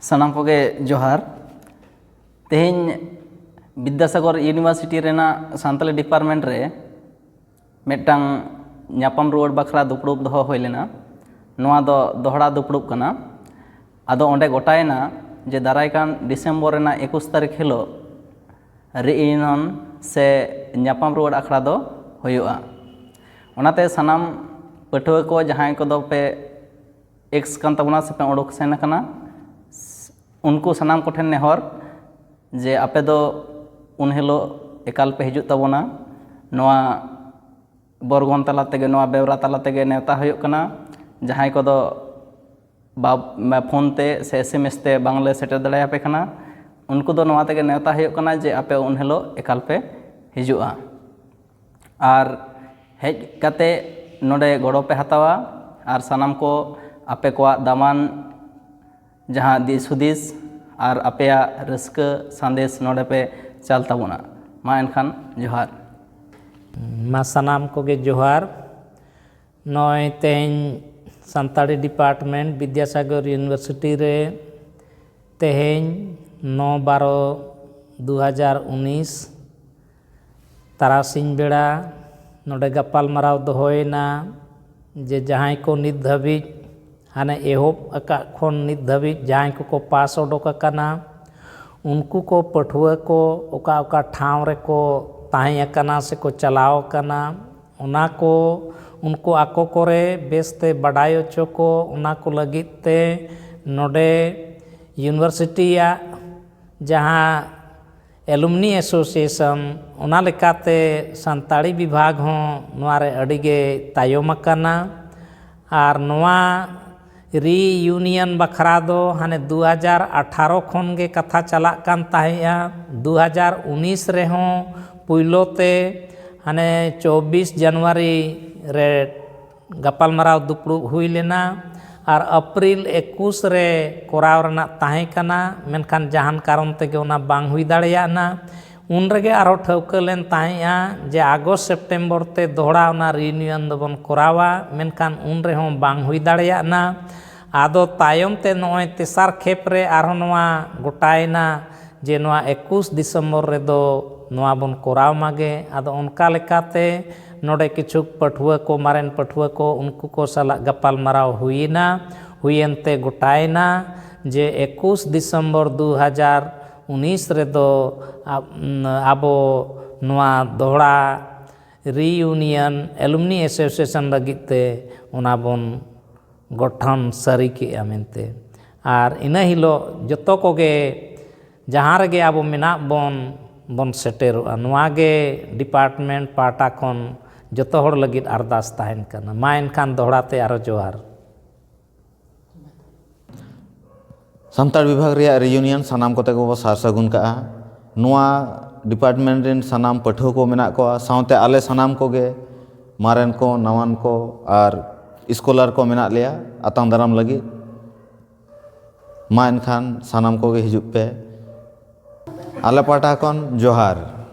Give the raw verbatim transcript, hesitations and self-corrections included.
ᱥᱟᱱᱟᱢ ᱠᱚᱜᱮ ᱡᱚᱦᱟᱨ᱾ ᱛᱮᱦᱮᱧ ᱵᱤᱫᱽᱫᱟᱥᱟᱜᱚᱨ ᱤᱭᱩᱱᱤᱵᱷᱟᱨᱥᱤᱴᱤ ᱨᱮᱱᱟᱜ ᱥᱟᱱᱛᱟᱞᱤ ᱰᱤᱯᱟᱨᱴᱢᱮᱱᱴ ᱨᱮ ᱢᱤᱫᱴᱟᱝ ᱧᱟᱯᱟᱢ ᱨᱩᱣᱟᱹᱲ ᱵᱟᱠᱷᱨᱟ ᱫᱩᱯᱲᱩᱵ ᱫᱚᱦᱚ ᱦᱩᱭ ᱞᱮᱱᱟ᱾ ᱱᱚᱣᱟ ᱫᱚ ᱫᱚᱦᱲᱟ ᱫᱩᱯᱲᱩᱵ ᱠᱟᱱᱟ᱾ ᱟᱫᱚ ᱚᱸᱰᱮ ᱜᱚᱴᱟᱭᱮᱱᱟ ᱡᱮ ᱫᱟᱨᱟᱭ ᱠᱟᱱ ᱰᱤᱥᱮᱢᱵᱚᱨ ᱨᱮᱱᱟᱜ ᱮᱠᱩᱥ ᱛᱟᱹᱨᱤᱠᱷ ᱦᱤᱞᱳᱜ ᱨᱤᱭᱩᱱᱤᱭᱚᱱ ᱥᱮ ᱧᱟᱯᱟᱢ ᱨᱩᱣᱟᱹᱲ ᱟᱠᱷᱲᱟ ᱫᱚ ᱦᱩᱭᱩᱜᱼᱟ᱾ ᱚᱱᱟᱛᱮ ᱥᱟᱱᱟᱢ ᱯᱟᱹᱴᱷᱩᱣᱟᱹ ᱠᱚ ᱡᱟᱦᱟᱸᱭ ᱠᱚᱫᱚ ᱯᱮ ᱮᱠᱥ ᱠᱟᱱ ᱛᱟᱵᱚᱱᱟ ᱥᱮᱯᱮ ᱚᱰᱚᱠ ᱥᱮᱱ ᱟᱠᱟᱱᱟ, ᱩᱱᱠᱩ ᱥᱟᱱᱟᱢ ᱠᱚᱴᱷᱮᱱ ᱱᱮᱦᱚᱨ ᱡᱮ ᱟᱯᱮ ᱫᱚ ᱩᱱ ᱦᱤᱞᱳᱜ ᱮᱠᱟᱞ ᱯᱮ ᱦᱤᱡᱩᱜ ᱛᱟᱵᱚᱱᱟ᱾ ᱱᱚᱣᱟ ᱵᱚᱨᱜᱚᱱ ᱛᱟᱞᱟ ᱛᱮᱜᱮ, ᱱᱚᱣᱟ ᱵᱮᱣᱨᱟ ᱛᱟᱞᱟ ᱛᱮᱜᱮ ᱱᱮᱣᱛᱟ ᱦᱩᱭᱩᱜ ᱠᱟᱱᱟ᱾ ᱡᱟᱦᱟᱸᱭ ᱠᱚᱫᱚ ᱵᱟ-, ᱯᱷᱳᱱ ᱛᱮ ᱥᱮ ᱮᱥ ᱮᱢ ᱮᱥ ᱛᱮ ᱵᱟᱝᱞᱮ ᱥᱮᱴᱮᱨ ᱫᱟᱲᱮᱭᱟᱯᱮ ᱠᱟᱱᱟ, ᱩᱱᱠᱩ ᱫᱚ ᱱᱚᱣᱟ ᱛᱮᱜᱮ ᱱᱮᱣᱛᱟ ᱦᱩᱭᱩᱜ ᱠᱟᱱᱟ ᱡᱮ ᱟᱯᱮ ᱩᱱ ᱦᱤᱞᱳᱜ ᱮᱠᱟᱞ ᱯᱮ ᱦᱤᱡᱩᱜᱼᱟ᱾ ᱟᱨ ᱦᱮᱡ ᱠᱟᱛᱮ ᱱᱚᱰᱮ ᱜᱚᱲᱚ ᱯᱮ ᱦᱟᱛᱟᱣᱟ ᱟᱨ ᱥᱟᱱᱟᱢ ᱠᱚ ᱟᱯᱮ ᱠᱚᱣᱟᱜ ᱫᱟᱢᱟᱱ ᱡᱟᱦᱟᱸ ᱫᱤᱥ ᱦᱩᱫᱤᱥ ᱟᱨ ᱟᱯᱮᱭᱟᱜ ᱨᱟᱹᱥᱠᱟᱹ ᱥᱟᱸᱫᱮᱥ ᱱᱚᱰᱮ ᱯᱮ ᱪᱟᱞ ᱛᱟᱵᱚᱱᱟ᱾ ᱢᱟ ᱮᱱᱠᱷᱟᱱ ᱡᱚᱦᱟᱨ᱾ ᱢᱟ ᱥᱟᱱᱟᱢ ᱠᱚᱜᱮ ᱡᱚᱦᱟᱨ᱾ ᱱᱚᱜᱼᱚᱭ ᱛᱮᱦᱮᱧ ᱥᱟᱱᱛᱟᱲᱤ ᱰᱤᱯᱟᱨᱴᱢᱮᱱᱴ ᱵᱤᱫᱽᱭᱟᱥᱟᱜᱚᱨ ᱤᱭᱩᱱᱤᱵᱷᱟᱨᱥᱤᱴᱤ ᱨᱮ ᱛᱮᱦᱮᱧ ᱱᱚ ᱵᱟᱨᱚ ᱫᱩ ᱦᱟᱡᱟᱨ ᱩᱱᱤᱥ ᱛᱟᱨᱟᱥᱤᱧ ᱵᱮᱲᱟ ᱱᱚᱰᱮ ᱜᱟᱯᱟᱞᱢᱟᱨᱟᱣ ᱫᱚᱦᱚᱭᱮᱱᱟ ᱡᱮ ᱡᱟᱦᱟᱸᱭ ᱠᱚ ᱱᱤᱛ ᱫᱷᱟᱹᱵᱤᱡ, ᱦᱟᱱᱮ ᱮᱦᱚᱵ ᱟᱠᱟᱫ ᱠᱷᱚᱱ ᱱᱤᱛ ᱫᱷᱟᱹᱵᱤᱡ ᱡᱟᱦᱟᱸᱭ ᱠᱚᱠᱚ ᱯᱟᱥ ᱚᱰᱚᱠ ᱟᱠᱟᱱᱟ, ᱩᱱᱠᱩ ᱠᱚ ᱯᱟᱹᱴᱷᱩᱣᱟᱹ ᱠᱚ ᱚᱠᱟ ᱚᱠᱟ ᱴᱷᱟᱶ ᱨᱮᱠᱚ ᱛᱟᱦᱮᱸ ᱟᱠᱟᱱᱟ ᱥᱮᱠᱚ ᱪᱟᱞᱟᱣ ᱟᱠᱟᱱᱟ, ᱚᱱᱟ ᱠᱚ ᱩᱱᱠᱩ ᱟᱠᱚ ᱠᱚᱨᱮ ᱵᱮᱥᱛᱮ ᱵᱟᱰᱟᱭ ᱦᱚᱪᱚ ᱠᱚ, ᱚᱱᱟ ᱠᱚ ᱞᱟᱹᱜᱤᱫ ᱛᱮ ᱱᱚᱰᱮ ᱤᱭᱩᱱᱤᱵᱷᱟᱨᱥᱤᱴᱤᱭᱟᱜ ᱡᱟᱦᱟᱸ ᱮᱞᱩᱢᱱᱤ ᱮᱥᱳᱥᱤᱭᱮᱥᱚᱱ, ᱚᱱᱟ ᱞᱮᱠᱟᱛᱮ ᱥᱟᱱᱛᱟᱲᱤ ᱵᱤᱵᱷᱟᱜᱽ ᱦᱚᱸ ᱱᱚᱣᱟ ᱨᱮ ᱟᱹᱰᱤ ᱜᱮ ᱛᱟᱭᱚᱢ ᱟᱠᱟᱱᱟ᱾ ᱟᱨ ᱱᱚᱣᱟ ᱨᱤᱭᱩᱱᱤᱭᱚᱱ ᱵᱟᱠᱷᱨᱟ ᱫᱚ ᱦᱟᱱᱮ ᱫᱩ ᱦᱟᱡᱟᱨ ᱟᱴᱷᱟᱨᱚ ᱠᱷᱚᱱ ᱜᱮ ᱠᱟᱛᱷᱟ ᱪᱟᱞᱟᱜ ᱠᱟᱱ ᱛᱟᱦᱮᱸᱫᱼᱟ᱾ ᱫᱩ ᱦᱟᱡᱟᱨ ᱩᱱᱤᱥ ᱨᱮᱦᱚᱸ ᱯᱩᱭᱞᱳ ᱛᱮ ᱦᱟᱱᱮ ᱪᱚᱵᱵᱤᱥ ᱡᱟᱱᱩᱣᱟᱨᱤ ᱨᱮ ᱜᱟᱯᱟᱞᱢᱟᱨᱟᱣ ᱫᱩᱯᱲᱩᱵ ᱦᱩᱭ ᱞᱮᱱᱟ ᱟᱨ ᱮᱯᱨᱤᱞ ᱮᱠᱩᱥ ᱨᱮ ᱠᱚᱨᱟᱣ ᱨᱮᱱᱟᱜ ᱛᱟᱦᱮᱸ ᱠᱟᱱᱟ, ᱢᱮᱱᱠᱷᱟᱱ ᱡᱟᱦᱟᱱ ᱠᱟᱨᱚᱱ ᱛᱮᱜᱮ ᱚᱱᱟ ᱵᱟᱝ ᱦᱩᱭ ᱫᱟᱲᱮᱭᱟᱜᱼᱟ᱾ ᱩᱱ ᱨᱮᱜᱮ ᱟᱨᱦᱚᱸ ᱴᱷᱟᱹᱣᱠᱟᱹ ᱞᱮᱱ ᱛᱟᱦᱮᱸᱫᱼᱟ ᱡᱮ ᱟᱜᱚᱥᱴ ᱥᱮᱯᱴᱮᱢᱵᱚᱨ ᱛᱮ ᱫᱚᱦᱲᱟ ᱚᱱᱟ ᱨᱤᱭᱩᱱᱤᱭᱚᱱ ᱫᱚᱵᱚᱱ ᱠᱚᱨᱟᱣᱟ, ᱢᱮᱱᱠᱷᱟᱱ ᱩᱱ ᱨᱮᱦᱚᱸ ᱵᱟᱝ ᱦᱩᱭ ᱫᱟᱲᱮᱭᱟᱜᱼᱟ᱾ ᱟᱫᱚ ᱛᱟᱭᱚᱢ ᱛᱮ ᱱᱚᱜᱼᱚᱭ ᱛᱮᱥᱟᱨ ᱠᱷᱮᱯ ᱨᱮ ᱟᱨᱦᱚᱸ ᱱᱚᱣᱟ ᱜᱚᱴᱟᱭᱮᱱᱟ ᱡᱮ ᱱᱚᱣᱟ ᱮᱠᱩᱥ ᱰᱤᱥᱮᱢᱵᱚᱨ ᱨᱮᱫᱚ ᱱᱚᱣᱟ ᱵᱚᱱ ᱠᱚᱨᱟᱣ ᱢᱟᱜᱮ᱾ ᱟᱫᱚ ᱚᱱᱠᱟ ᱞᱮᱠᱟᱛᱮ ᱱᱚᱰᱮ ᱠᱤᱪᱷᱩ ᱯᱟᱹᱴᱷᱩᱣᱟᱹ ᱠᱚ, ᱢᱟᱨᱮᱱ ᱯᱟᱹᱴᱷᱩᱣᱟᱹ ᱠᱚ, ᱩᱱᱠᱩ ᱠᱚ ᱥᱟᱞᱟᱜ ᱜᱟᱯᱟᱞ ᱢᱟᱨᱟᱣ ᱦᱩᱭᱮᱱᱟ᱾ ᱦᱩᱭᱮᱱ ᱛᱮ ᱜᱚᱴᱟᱭᱮᱱᱟ ᱡᱮ ᱮᱠᱩᱥ ᱰᱤᱥᱮᱢᱵᱚᱨ ᱫᱩ ᱦᱟᱡᱟᱨ ᱩᱱᱤᱥ ᱨᱮᱫᱚ ᱟᱵ-, ᱟᱵᱚ ᱱᱚᱣᱟ ᱫᱚᱦᱲᱟ ᱨᱤᱭᱩᱱᱤᱭᱚᱱ ᱮᱞᱩᱢᱱᱤ ᱮᱥᱳᱥᱤᱭᱮᱥᱚᱱ ᱞᱟᱹᱜᱤᱫ ᱛᱮ ᱚᱱᱟ ᱵᱚᱱ ᱜᱚᱴᱷᱚᱱ ᱥᱟᱹᱨᱤ ᱠᱮᱜᱼᱟ ᱢᱮᱱᱛᱮ᱾ ᱟᱨ ᱤᱱᱟᱹ ᱦᱤᱞᱳᱜ ᱡᱚᱛᱚ ᱠᱚᱜᱮ ᱡᱟᱦᱟᱸ ᱨᱮᱜᱮ ᱟᱵᱚ ᱢᱮᱱᱟᱜ ᱵᱚᱱ, ᱵᱚᱱ ᱥᱮᱴᱮᱨᱚᱜᱼᱟ᱾ ᱱᱚᱣᱟ ᱜᱮ ᱰᱤᱯᱟᱨᱴᱢᱮᱱᱴ ᱯᱟᱦᱴᱟ ᱠᱷᱚᱱ ᱡᱚᱛᱚ ᱦᱚᱲ ᱞᱟᱹᱜᱤᱫ ᱟᱨᱫᱟᱥ ᱛᱟᱦᱮᱱ ᱠᱟᱱᱟ᱾ ᱢᱟ ᱮᱱᱠᱷᱟᱱ ᱫᱚᱦᱲᱟ ᱛᱮ ᱟᱨᱚ ᱡᱚᱦᱟᱨ᱾ ᱥᱟᱱᱛᱟᱲ ᱵᱤᱵᱷᱟᱜᱽ ᱨᱮᱭᱟᱜ ᱨᱤᱭᱩᱱᱤᱭᱚᱱ ᱥᱟᱱᱟᱢ ᱠᱚᱛᱮ ᱜᱮᱵᱚ ᱥᱟᱨ ᱥᱟᱹᱜᱩᱱ ᱠᱟᱜᱼᱟ᱾ ᱱᱚᱣᱟ ᱰᱤᱯᱟᱨᱴᱢᱮᱱᱴ ᱨᱮᱱ ᱥᱟᱱᱟᱢ ᱯᱟᱹᱴᱷᱩᱣᱟᱹ ᱠᱚ ᱢᱮᱱᱟᱜ ᱠᱚᱣᱟ, ᱥᱟᱶᱛᱮ ᱟᱞᱮ ᱥᱟᱱᱟᱢ ᱠᱚᱜᱮ, ᱢᱟᱨᱮᱱ ᱠᱚ, ᱱᱟᱣᱟᱱ ᱠᱚ ᱟᱨ ᱥᱠᱚᱞᱟᱨ ᱠᱚ ᱢᱮᱱᱟᱜ ᱞᱮᱭᱟ ᱟᱛᱟᱝ ᱫᱟᱨᱟᱢ ᱞᱟᱹᱜᱤᱫ᱾ ᱢᱟ ᱮᱱᱠᱷᱟᱱ ᱥᱟᱱᱟᱢ ᱠᱚᱜᱮ ᱦᱤᱡᱩᱜ ᱯᱮ᱾ ᱟᱞᱮ ᱯᱟᱦᱴᱟ ᱠᱷᱚᱱ ᱡᱚᱦᱟᱨ᱾